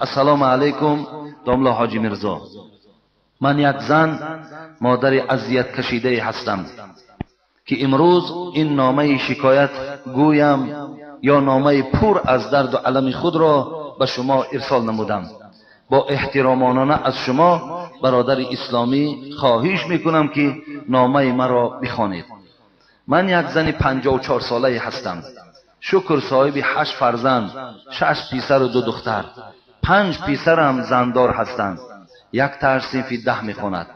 Ассалому алайкум, домла Ҳоҷи Мирзо. Ман як зан, модари азият кашидае ҳастам, ки имрӯз ин номаи шикоят гӯям ё номаи пур аз дарду алами худро ба шумо ирсол намудам. Бо эҳтиромонона аз шумо, бародари исломӣ, хоҳиш мекунам, ки номаи маро бихонед. Ман як зани 54 солае ҳастам. Шукр, соҳиби 8 фарзанд, 6 писару 2 духтар. 5 писарам зандор ҳастанд. Якташ синфи 10 мехонад.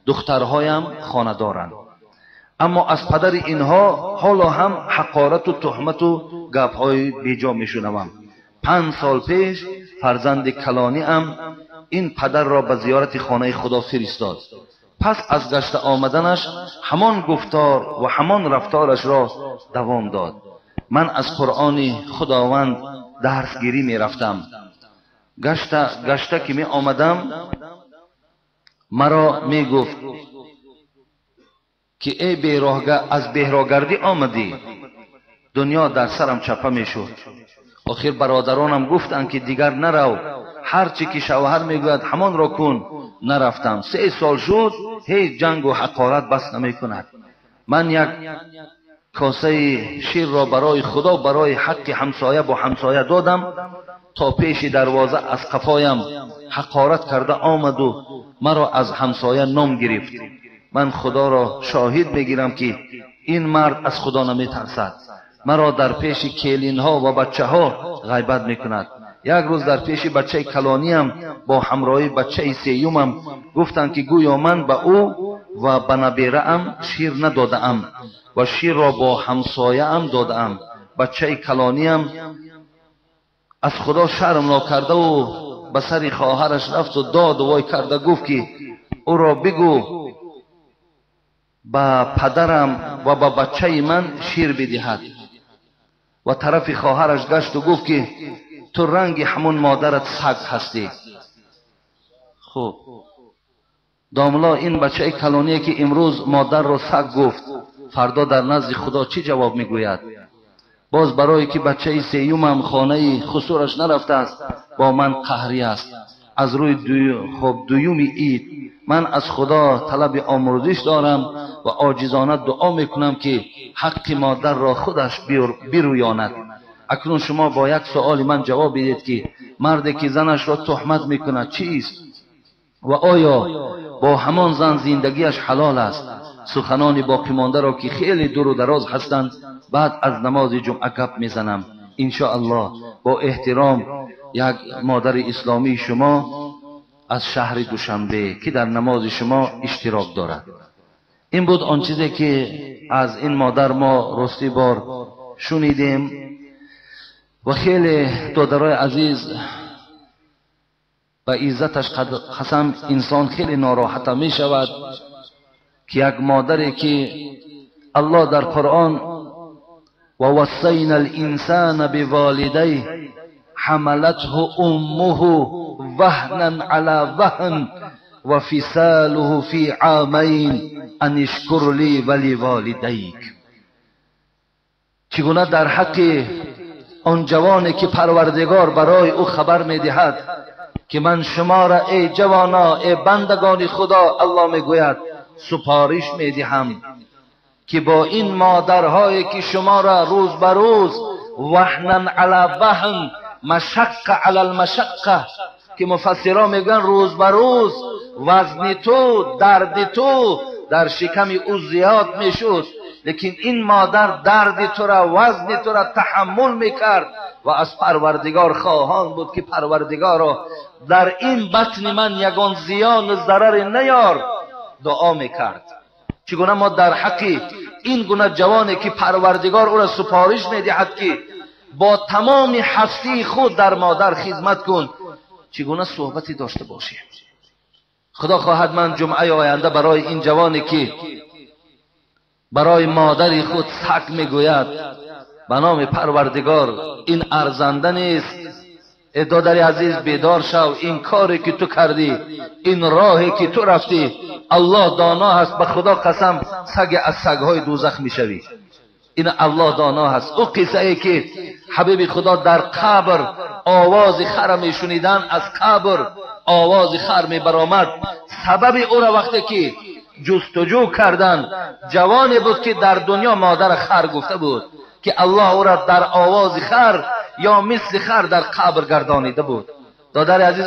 Духтарҳоям хонадоранд. Аммо аз падари инҳо ҳоло ҳам ҳақорату туҳмату гапҳои беҷо мешунавам. 5 сол пеш фарзанди калониам ин падарро ба зиёрати хонаи Худо фиристод. Пас аз гашта омаданаш ҳамон гуфтор ва ҳамон рафторашро давом дод. Ман аз Қуръони Худованд дарсгирӣ мерафтам. Гашта гашта ки меомадам, маро мегуфт ки эй бероҳга, аз беҳрогардӣ омадӣ. Дунё дар сарам чапа мешуд. Охир бародаронам гуфтанд, ки дигар нарав, ҳарчи ки шавҳар мегӯяд, ҳамонро кун. Нарафтам. 3 сол шуд, ҳеҷ ҷангу ҳақорат бас намекунад. Ман як косаи ширро барои Худо, барои ҳаққи ҳамсоя бо ҳамсоя додам. То пеши дарвоза аз қафоям ҳақорат карда омаду маро аз ҳамсоя ном гирифт. Ман Худоро шоҳид мегирам, ки ин мард аз Худо наметарсад. Маро дар пеши келинҳо ва бачаҳо ғайбат мекунад. Як рӯз дар пеши бачаи калониям бо ҳамроҳии бачаи сеюмам гуфтанд, ки гӯё ман ба ӯ ва ба набераам шир надодаам ва ширро бо ҳамсояам додаам. Бачаи калониям аз Худо шарм нокардаву ба сари хоҳараш рафту доду вой карда гуфт, ки ӯро бигӯ ба падарам ва ба бачаи ман шир бидиҳад. Ва тарафи хоҳараш гашту гуфт, ки ту ранги ҳамон модарат саг ҳастӣ. Хуб, домло, ин бачаи калоние, ки имрӯз модарро саг гуфт, фардо дар назди Худо чӣ ҷавоб мегӯяд? Боз барое ки бачаи сеюмам хонаи хусураш нарафтааст, бо ман қаҳрӣ аст. Аз рӯи хуб дуюми ид ман аз Худо талаби омӯрзиш дорам ва оҷизона дуо мекунам, ки ҳаққи модарро худаш бирӯёнад. Акнун шумо бо як суоли ман ҷавоб бидед, ки марде ки занашро туҳмат мекунад чист ва оё бо ҳамон зан зиндагиаш ҳалол аст? Суханони боқимондаро, ки хеле дуру дароз ҳастанд, баъд аз намози ҷумъа гап мезанам, иншоаллоҳ. Бо эҳтиром, як модари исломии шумо аз шаҳри Душанбе, ки дар намози шумо иштирок дорад. Ин буд он чизе, ки аз ин модар мо ростӣ бор шунидем. Ва хеле, додарои азиз, ба иззаташ қасам, инсон хеле нороҳата мешавад, ки як модаре, ки Аллоҳ дар Қуръон: ва вассайна алинсана биволидайҳ ҳамалатҳу уммуҳу ваҳнан ала ваҳн ва фисалуҳу фи амайн ан ишкур ли ва ливолидайк. Чӣ гуна дар ҳаққи он ҷавоне, ки Парвардигор барои ӯ хабар медиҳад, ки ман шуморо, эй ҷавоно, эй бандагони Худо, Аллоҳ мегӯяд, супориш медиҳам, ки бо ин модарҳое, ки шуморо рӯз ба рӯз ваҳнан ала ваҳн, машаққа ала алмашаққа, ки муфассиро мегӯянд, рӯз ба рӯз вазни ту, дарди ту дар шиками ӯ зиёд мешуд, лекин ин модар дарди тура, вазни тура таҳаммул мекард ва аз Парвардигор хоҳон буд, ки Парвардигоро, дар ин батни ман ягон зиёну зараре наёр, дуо мекард. Чӣ гуна мо дар ҳаққи ин гуна ҷавоне, ки Парвардигор ӯро супориш медиҳад, ки бо тамоми ҳастии худ дар модар хизмат кун, чӣ гуна суҳбате дошта бошем? Худо хоҳад, ман ҷумъаи оянда барои ин ҷавоне, ки барои модари худ саг мегӯяд, ба номи Парвардигор, ин арзанда нест. Э додари азиз, бедор шав. Ин коре, ки ту кардӣ, ин роҳе, ки ту рафтӣ, Аллоҳ доно ҳаст, ба Худо қасам, саге аз сагҳои дӯзах мешавӣ. این الله دانا هست. او قصه ای که حبیب خدا در قبر آواز خر می شنیدن، از قبر آواز خر می برآمد. سبب او را وقتی که جستجو کردن، جوانی بود که در دنیا مادر خر گفته بود که الله او را در آواز خر یا مثل خر در قبر گردانیده بود. دادر عزیز،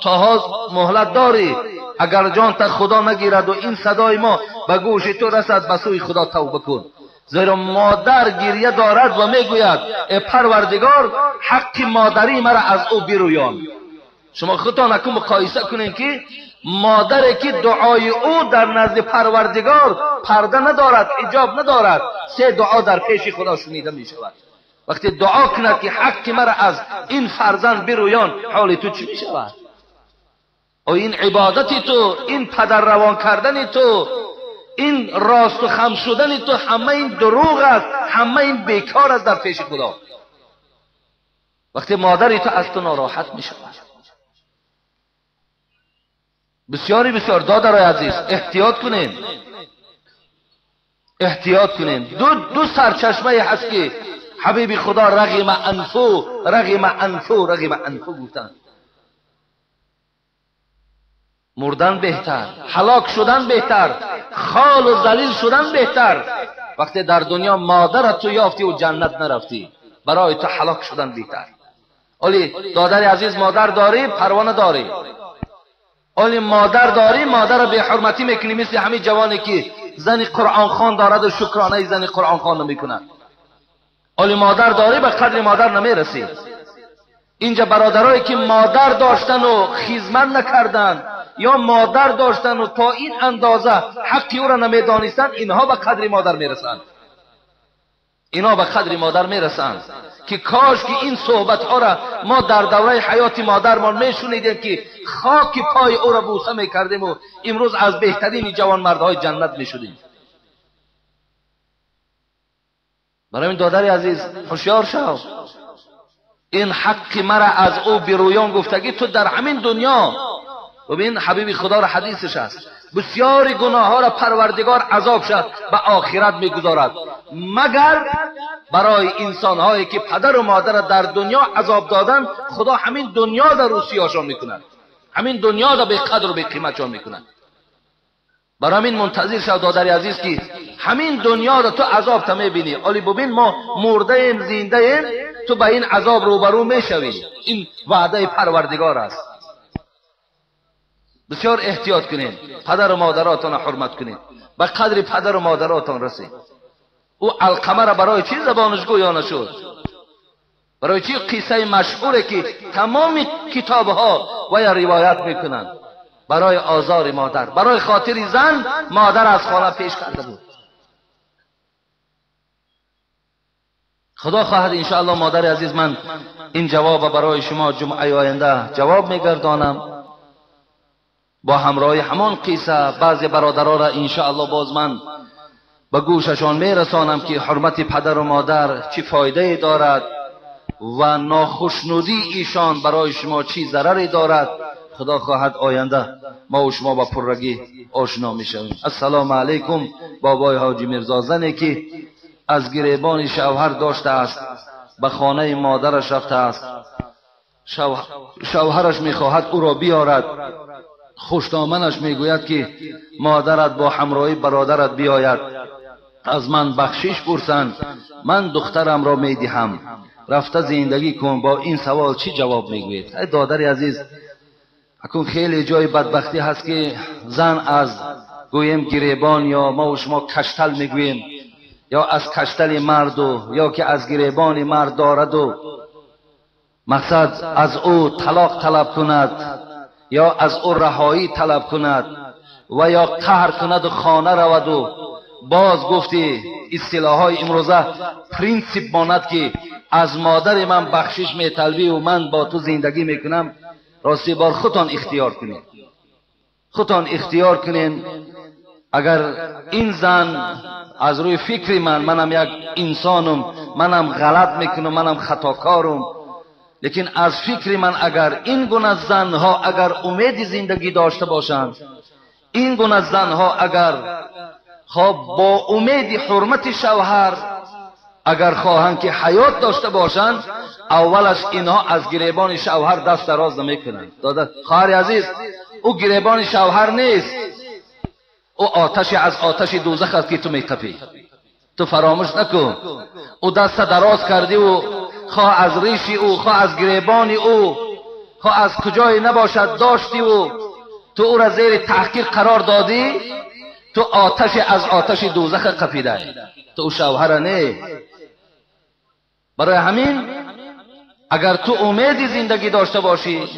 تا هاز مهلت داری، اگر جان تا خدا نگیرد و این صدای ما به گوش تو رسد، به سوی خدا توبه کن. زیرا مادر گریه دارد و میگوید ای پروردگار، حق مادری مرا از او برویان. شما خودتان اکنون مقایسه کنین که مادری که دعای او در نزد پروردگار پرده ندارد، حجاب ندارد، 3 دعا در پیش خدا شنیده می شود. وقتی دعا کند که حق مرا از این فرزند برویان، حال تو چی می شود؟ او این عبادت تو، این پدر روان کردن تو، این راست و خم شدن تو، همه این دروغ است، همه این بیکار است در پیش خدا. وقتی مادری تو از تو ناراحت می شود. بسیاری بسیار دادرای عزیز، احتیاط کنین، احتیاط کنین. دو سرچشمه هست که حبیب خدا رغم انفو، رغم انفو، رغم انفو گفتن. مردن بهتر، هلاک شدن بهتر، خال و ذلیل شدن بهتر. وقتی در دنیا مادرت تو یافتی و جنت نرفتی، برای تو هلاک شدن بهتر. ولی دادر عزیز، مادر داری پروانه داری، ولی مادر داری مادر به حرمتی میکنی، مثل همین جوانی که زن قرآن خوان دارد و شکرانه زن قرآن خوان نمیکند. ولی مادر داری به قدر مادر نمیرسی. اینجا برادرایی که مادر داشتن و خدمت نکردن، یا مادر داشتن و تا این اندازه حقی او را نمیدانستند، اینها به قدر مادر میرسند. اینا به قدر مادر میرسند که کاش که این صحبت ها را ما در دوره حیات مادرمان میشنیدیم که خاک پای او را بوسه میکردیم و امروز از بهترین جوانمردهای جنت میشدیم. برای این دادر عزیز هوشیار شو. این حق مرا از او برویان گفتگی تو در همین دنیا. ببین حبیب خدا را حدیثش است، بسیاری گناه ها را پروردگار عذاب شد به آخرت میگذارد، مگر برای انسان هایی که پدر و مادر را در دنیا عذاب دادن، خدا همین دنیا در روسیاشان میکند، همین دنیا را به قدر و به قیمتشان میکند. برای همین منتظر شو دادر عزیز که همین دنیا را تو عذاب تا میبینی. ولی ببین ما مرده ایم زنده ایم، تو به این عذاب روبرو میشوی. این وعده پروردگار است. بسیار احتیاط کنین، پدر و مادراتان حرمت کنین، به قدر پدر و مادراتان رسید. او علقمه را برای چی زبانش گویا نشد؟ برای چی قصه مشهوره که تمام کتابها و یا روایت میکنند؟ برای آزار مادر، برای خاطر زن مادر از خانه پیش کرده بود. خدا خواهد انشاءالله مادر عزیز من این جواب برای شما جمعه آینده جواب میگردانم با همراه همان قصه. بعضی برادرها را انشاءالله باز من به گوششان میرسانم که حرمت پدر و مادر چی فایده دارد و ناخشنودی ایشان برای شما چی ضرری دارد. خدا خواهد آینده ما و شما با پررگی آشنا میشویم. السلام علیکم. بابای حاجی میرزا، زنی که از گریبان شوهر داشته است، به خانه مادرش رفته است، شوهرش میخواهد او را بیارد، خوشدامنش میگوید که مادرت با همراهی برادرت بیاید، از من بخشش پرسند، من دخترم را میدهم، رفته زندگی کن. با این سوال چی جواب میگوید؟ ای دادر عزیز، اکنون خیلی جای بدبختی هست که زن از گوییم گریبان یا ما و شما کشتل میگوییم، یا از کشتل مرد و یا که از گریبان مرد دارد و مقصد از او طلاق طلب کند یا از او رهایی طلب کند و یا قهر کند و خانه رود و باز گفتی اصطلاح‌های امروزه پرینسیپ ماند که از مادر من بخشش میطلبی و من با تو زندگی میکنم. راستی بار خودتان اختیار کنین، خودتان اختیار کنین. اگر این زن از روی فکر من، منم یک انسانم، منم غلط میکنم، منم خطاکارم، لیکن از فکر من اگر این گونه زنها اگر امید زندگی داشته باشند، این گونه زنها اگر خب با امید حرمت شوهر اگر خواهند که حیات داشته باشند، اولش اینها از گریبان شوهر دست دراز نمیکنند. داده خواهر عزیز، او گریبان شوهر نیست، او آتش از آتش دوزخ است که تو میتپی. تو فراموش نکن، او دست دراز کردی و خواه از ریشی او، خواه از گریبان او، خواه از کجای نباشد داشتی و تو او را زیر تحقیر قرار دادی، تو آتش از آتش دوزخ قپیده، تو او شوهر نه. برای همین اگر تو امید زندگی داشته باشی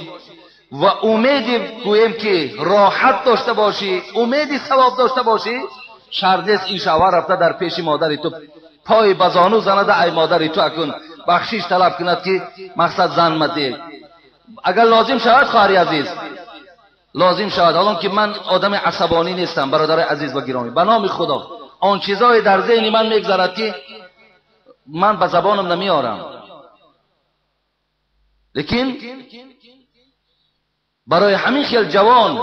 و امید گوییم که راحت داشته باشی، امید ثواب داشته باشی، شرط نیست این شوهر رفته در پیش مادری تو پای بزانو زنده، ای مادری تو اکن بخشش طلب کند که مقصد زن مده. اگر لازم شود خواهری عزیز، لازم شود، حالا که من آدم عصبانی نیستم برادر عزیز و گرامی، به نام خدا آن چیزای در ذهن من میگذرد که من به زبانم نمیارم، لیکن برای همین خیل جوان،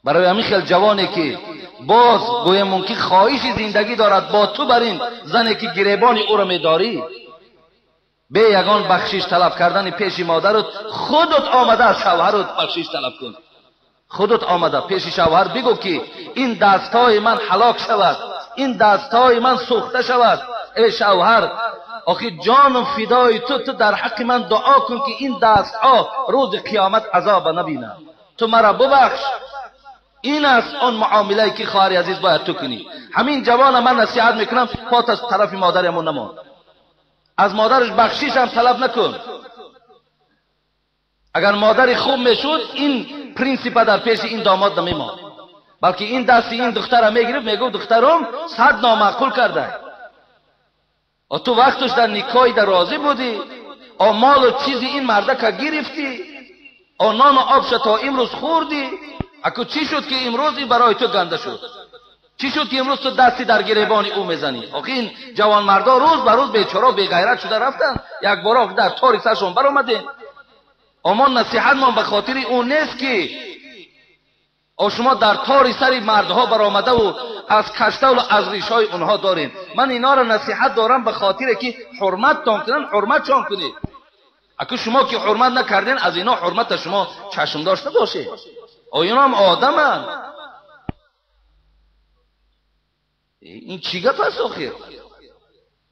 برای همین خیل جوانی که باز گویم ممکن خواهش زندگی دارد با تو بر این زنی که گریبان او را میداری، به یگان بخشش طلب کردن پیش مادرت، خودت آمده از شوهرت بخشش طلب کن. خودت آمده پیش شوهر بگو که این دستهای من هلاک شود، این دستهای من سوخته شود، ای شوهر آخه جانم فدای تو، تو در حق من دعا کن که این دستها روز قیامت عذاب نبینم، تو مرا ببخش. این است آن معامله که خواهر عزیز باید تو کنی. همین جوان من نصیحت میکنم، پات از طرف مادرمون نمان، از مادرش بخشش هم طلب نکن. اگر مادری خوب میشد این پرینسیپ در پیش این داماد نمیماند، بلکه این دست این دختر میگرفت، میگفت دخترم صد نامعقول کرده، تو وقتش در نکاحی در راضی بودی، آ مال و چیزی این مرده که گرفتی، آ نان و آبش تا امروز خوردی، اکو چی شد که امروز این برای تو گنده شد؟ چی شد که امروز تو دستی در گریبان او میزنی؟ آخه این جوان مردا روز به روز بیچاره بی غیرت شده رفتن، یک بار در تاریخ سرشون برآمده. اما نصیحت ما به خاطر اون نیست که شما در تاری سر مردها برآمده و از کشته و از ریشای اونها دارین. من اینا را نصیحت دارم به خاطر که حرمت تان کنن، حرمت چان کنید. اگه شما که حرمت نکردین، از اینا حرمت شما چشم داشته باشه. اینا هم آدمن. این چی گپ است آخر؟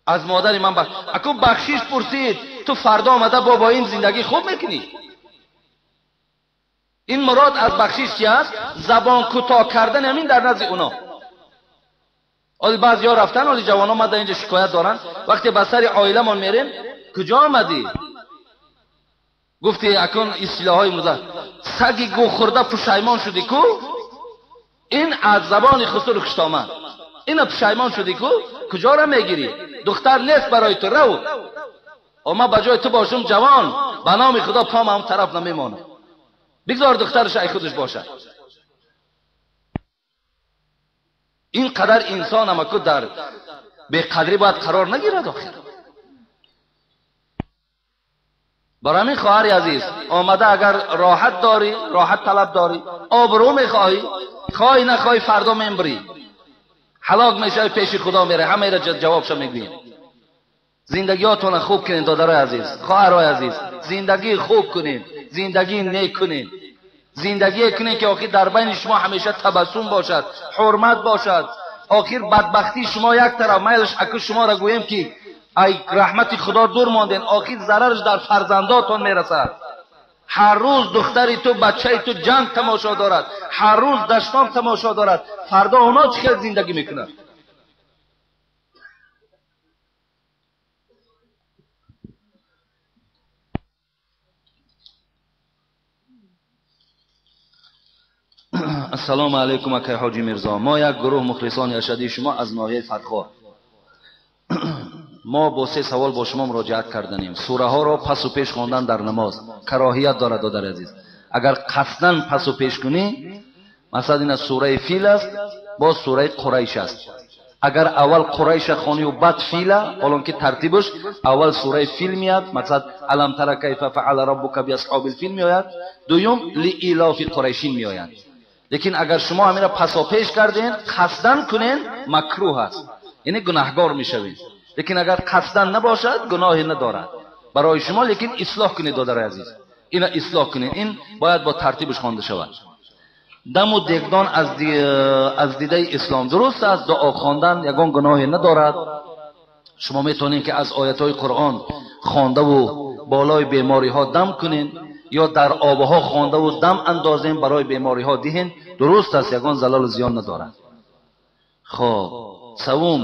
از مادر من اکو بخشش پرسید، تو فردا آمده با این زندگی خوب میکنی؟ این مراد از بخشش چی است؟ زبان کوتاه کردن همین در نزد اونا. حالا بعضیا رفتن، حالا جوان ها اینجا شکایت دارن، وقتی به سر عائله میریم، کجا آمدی؟ گفتی اکن اصطلاحای مزه سگی گو خورده پشیمان شدی کو؟ این از زبان خسرو خوشتامد، اینو پشیمان شدی کو؟ کجا را میگیری؟ دختر نیست برای تو، رو. اما بجای تو باشم جوان، به نام خدا پام هم طرف نمیمانه، بگذار دخترش ای خودش باشه. این قدر انسان هم که در به قدری باید قرار نگیرد آخر. برای همین خواهر عزیز آمده، اگر راحت داری، راحت طلب داری، آبرو میخواهی، خواهی نخواهی فردا میبری، هلاک میشه، پیش خدا میره، همه را جوابشو میگوییم. زندگیاتون خوب کنین دادرای عزیز، خواهرای عزیز، زندگی خوب کنین، زندگی نیک کنین، زندگی کنین که آخر در بین شما همیشه تبسم باشد، حرمت باشد. آخر بدبختی شما یک طرف، میلش اکو شما را گوییم که ای رحمت خدا دور ماندین، آخر ضررش در فرزنداتون میرسد. هر روز دختری تو، بچه تو جنگ تماشا دارد، هر روز دشنام تماشا دارد، فردا اونا چه خیلی زندگی میکنند؟ السلام علیکم اکای حاجی میرزا، ما یک گروه مخلصان ارشدی شما از ناحیه فرخار، ما با سه سوال با شما مراجعت کردنیم. سوره ها را پس و پیش خواندن در نماز کراهیت دارد دادر عزیز. اگر قصداً پس و پیش کنی، مثلا این از سوره فیل است با سوره قریش است. اگر اول قریش خوانی و بعد فیل، حالا که ترتیبش اول سوره فیل میاد، مثلا الم تر کیف فعل ربک باصحاب الفیل میآید، دوم لإیلاف قریشین میآید. Лекин агар шумо ҳаминро пасопеш карден, қасдан кунен, макрӯҳ аст, яъне гунаҳгор мешавед. Лекин агар қасдан набошад, гуноҳе надорад барои шумо. Лекин ислоҳ кунед, додари азиз, ина ислоҳ кунед, ин бояд бо тартибаш хонда шавад. Даму дегдон аз дидаи ислом дуруст аст, дуо хондан ягон гуноҳе надорад. Шумо метавонед ки аз оятҳои Қуръон хондаву болои бемориҳо дам кунед ё дар обҳо хондаву дам андозем, барои бемориҳо диҳем, дуруст аст, ягон залолу зиён надорад. Хоб, севум,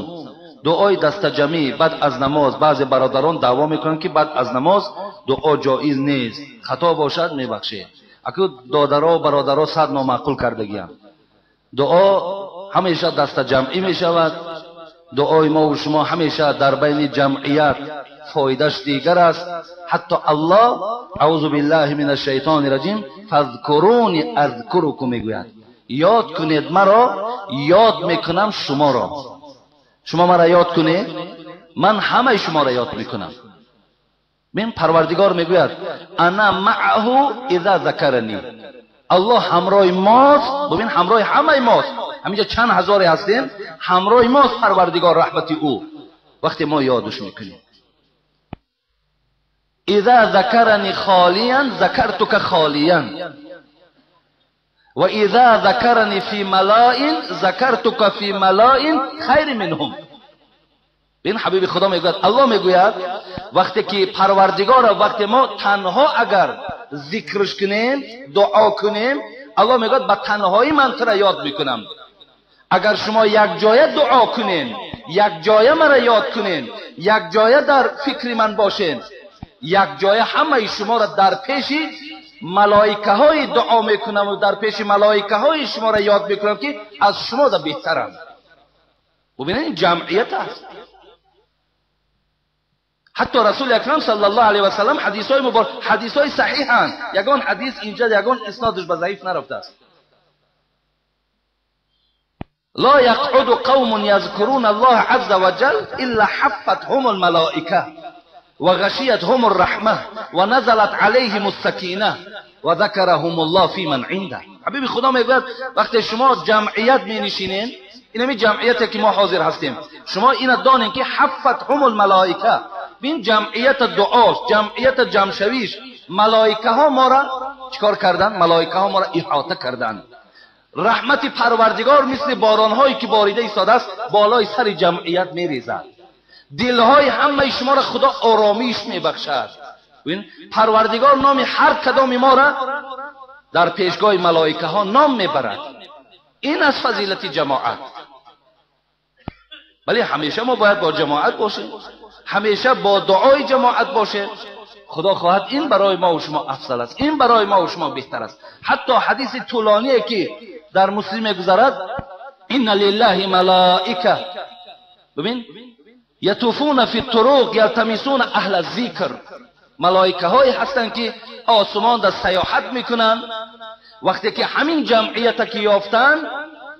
дуои дастаҷамӣ баъд аз намоз. Баъзе бародарон даъво мекунанд, ки баъд аз намоз дуо ҷоиз нест. Хато бошад, мебахшед. Аку додаро, бародаро сад номаъқул кардагиям. Дуо ҳамеша дастаҷамъӣ мешавад. Дуои мо ва шумо ҳамеша дар байни ҷамъият фоидаш дигар аст. Ҳатто Аллоҳ аузу биллаҳи мин ашшайтони раҷим фазкуруни азкурукум мегӯяд. Ёд кунед маро, ёд мекунам шуморо. Шумо маро ёд кунед, ман ҳамаи шуморо ёд мекунам. Мен Парвардигор мегӯяд ана маъаҳу иза закарани. Аллоҳ ҳамроҳи мост, бубин, ҳамроҳи ҳамаи мост. Ҳаминҷа чанд ҳазоре ҳастем, ҳамроҳи мост Парвардигор, раҳмати ӯ, вақте мо ёдаш мекунем. Иза закарани холиян закартука холиян ва иза закарани фи малаин закартука фи малаин хайри минҳум. Бин, ҳабиби Худо мегӯяд, Аллоҳ мегӯяд, вақте ки Парвардигора, вақте мо танҳо агар зикрш кунем, дуо кунем, Аллоҳ мегӯяд ба танҳоӣ ман тура ёд мекунам. Агар шумо якҷоя дуо кунем, якҷоя мара ёд кунем, якҷоя дар фикри ман бошем, якҷоя ҳамаи шуморо дар пеши малоикаҳои дуо мекунам ва дар пеши малоикаҳои шуморо ёд мекунам, ки аз шумо да беҳтарам. Бубинед, ин ҷамъият аст. Ҳатто Расули Акрам саллаллоҳу алайҳи васаллам ҳадисҳои муборак, ҳадисҳои саҳиҳанд, ягон ҳадис инҷа ягон иснодаш ба заиф нарафтааст. لا يقعد قوم يذكرون الله عز وجل إلا حفتهم الملائكة وغشيتهم الرحمة ونزلت عليهم السكينة وذكرهم الله في من عنده. حبیب خدا میگوید وقتی شما جمعیت می نشینین، اینمی جمعیتی که ما حاضر هستیم، شما اینا دانین که حفتهم الملائکه، بین جمعیت دعاست، جمعیت جمعشویش، ملائکه ها ما را چیکار کردن؟ ملائکه ها ما را احاطه کردن. رحمت پروردگار مثل بارانهایی که باریده ایستاده است بالای سر جمعیت میریزد. دلهای همه شما را خدا آرامیش میبخشد. پروردگار نام هر کدام ما را در پیشگاه ملائکه ها نام میبرد. این از فضیلت جماعت. ولی همیشه ما باید با جماعت باشیم، همیشه با دعای جماعت باشیم. خدا خواهد این برای ما و شما افضل است، این برای ما و شما بهتر است. حتی حدیث طولانی که در مسلم میگذرد، ان لله ملائکه، ببین، یطوفون فی الطرق یلتمسون اهل الذکر. ملائکه های هستند که آسمان در سیاحت میکنن. وقتی که همین جمعیت که یافتن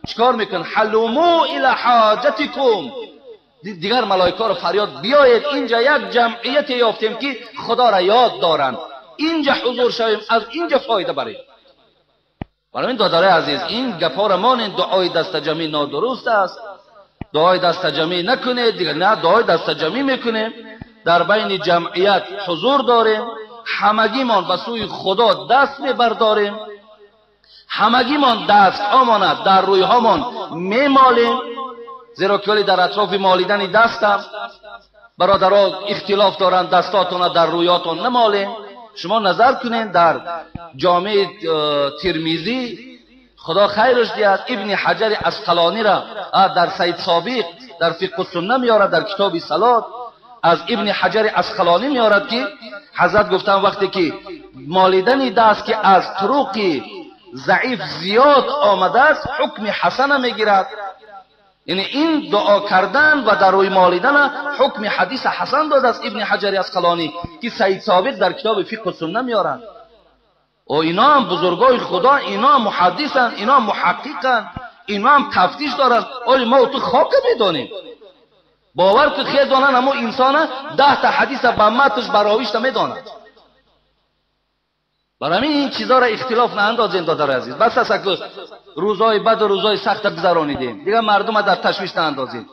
چیکار میکنن؟ حلمو الی حاجتکم. دیگر ملائکه رو فریاد بیایید اینجا یک جمعیت یافتیم که خدا را یاد دارند، اینجا حضور شویم، از اینجا فایده بریم. برای این دادرای عزیز، این گپا را مانند دعای دست جمعی نادرست است. دعای دست جمعی نکنید دیگر، نه دعای دست جمعی میکنیم، در بین جمعیت حضور داریم، همگیمان به سوی خدا دست میبرداریم، همگیمان دست آمانه در روی هامان میمالیم، زیرا که در اطراف مالیدن دستم برادرها اختلاف دارند، دستاتون در رویاتون نمالیم. شما نظر کنین در جامعه ترمیزی، خدا خیرش دیاد، ابن حجر عسقلانی را در سید سابق در فقه السنه میارد، در کتاب صلات از ابن حجر عسقلانی میارد که حضرت گفتن وقتی که مالیدن دست که از طرق ضعیف زیاد آمده است حکم حسن میگیرد. یعنی این دعا کردن و در روی مالیدن حکم حدیث حسن داده است ابن حجر عسقلانی که سید سابق در کتاب فقه و سنه میارند. و اینا هم بزرگای خدا، اینا هم محدثن، اینا هم محققن، اینا هم تفتیش دارن. ولی ما تو خاک میدانیم، باور که خیلی دانن، اما انسان 10 تا حدیث به متنش براویش میدانند. Барои ин чизоро ихтилоф наандозем, додари азиз. Бас аст ки рӯзҳои бад ва рӯзҳои сахт гузаронидем. Дигар мардумро дар ташвиш наандозем.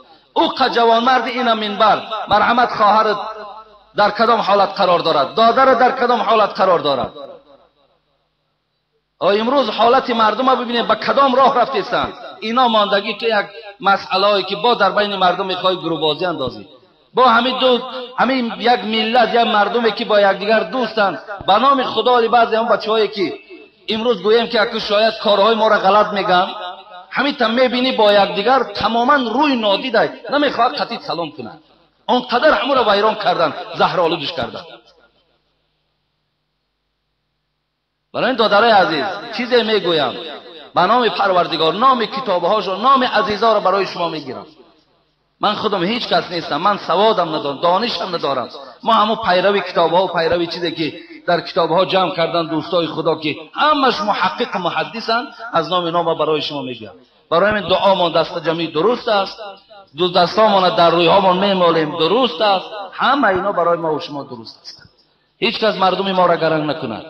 Ӯ ҷавонмарди ина минбар, марҳамат, хоҳар дар кадом ҳолат қарор дорад, додар дар кадом ҳолат қарор дорад. Имрӯз ҳолати мардумро бибинед, ба кадом роҳ рафтестанд. Ино мондагӣ ки як масъалаҳое ки бо дар байни мардум мехоҳӣ гурӯҳбозӣ андозӣ. Бо ҳамин ду ҳамин як миллат, як мардуме ки бо якдигар дӯстанд, ба номи Худо баъзе ҳам бачаҳое ки имрӯз гӯем ки аку шояд корҳои моро ғалат мегӯянд, ҳамин та мебинӣ бо якдигар тамоман рӯй нодидай, намехоҳад қатъи салом кунад. Он қадар ҳамуро вайрон кардан, заҳролудиш кардан. Барои ин додарои азиз чизе мегӯям ба номи Парвардигор, номи китобҳошо, номи азизоро барои шумо мегирам. Ман худам ҳеҷ кас нестам, ман саводам надорам, донишам надорам. Мо ҳамон пайрави китобҳо ва пайрави чизе ки дар китобҳо ҷамъ кардан дӯстои Худо ки ҳамаш муҳаққиқ ва муҳаддисанд, аз номи инҳо барои шумо мегӯям. Барои ҳамин дуомон дастаҷамъӣ дуруст аст, ду дастомонро дар рӯйҳомон мемолем дуруст аст, ҳама ино барои мо ва шумо дуруст аст. Ҳеҷ кас мардуми моро гаранг накунад.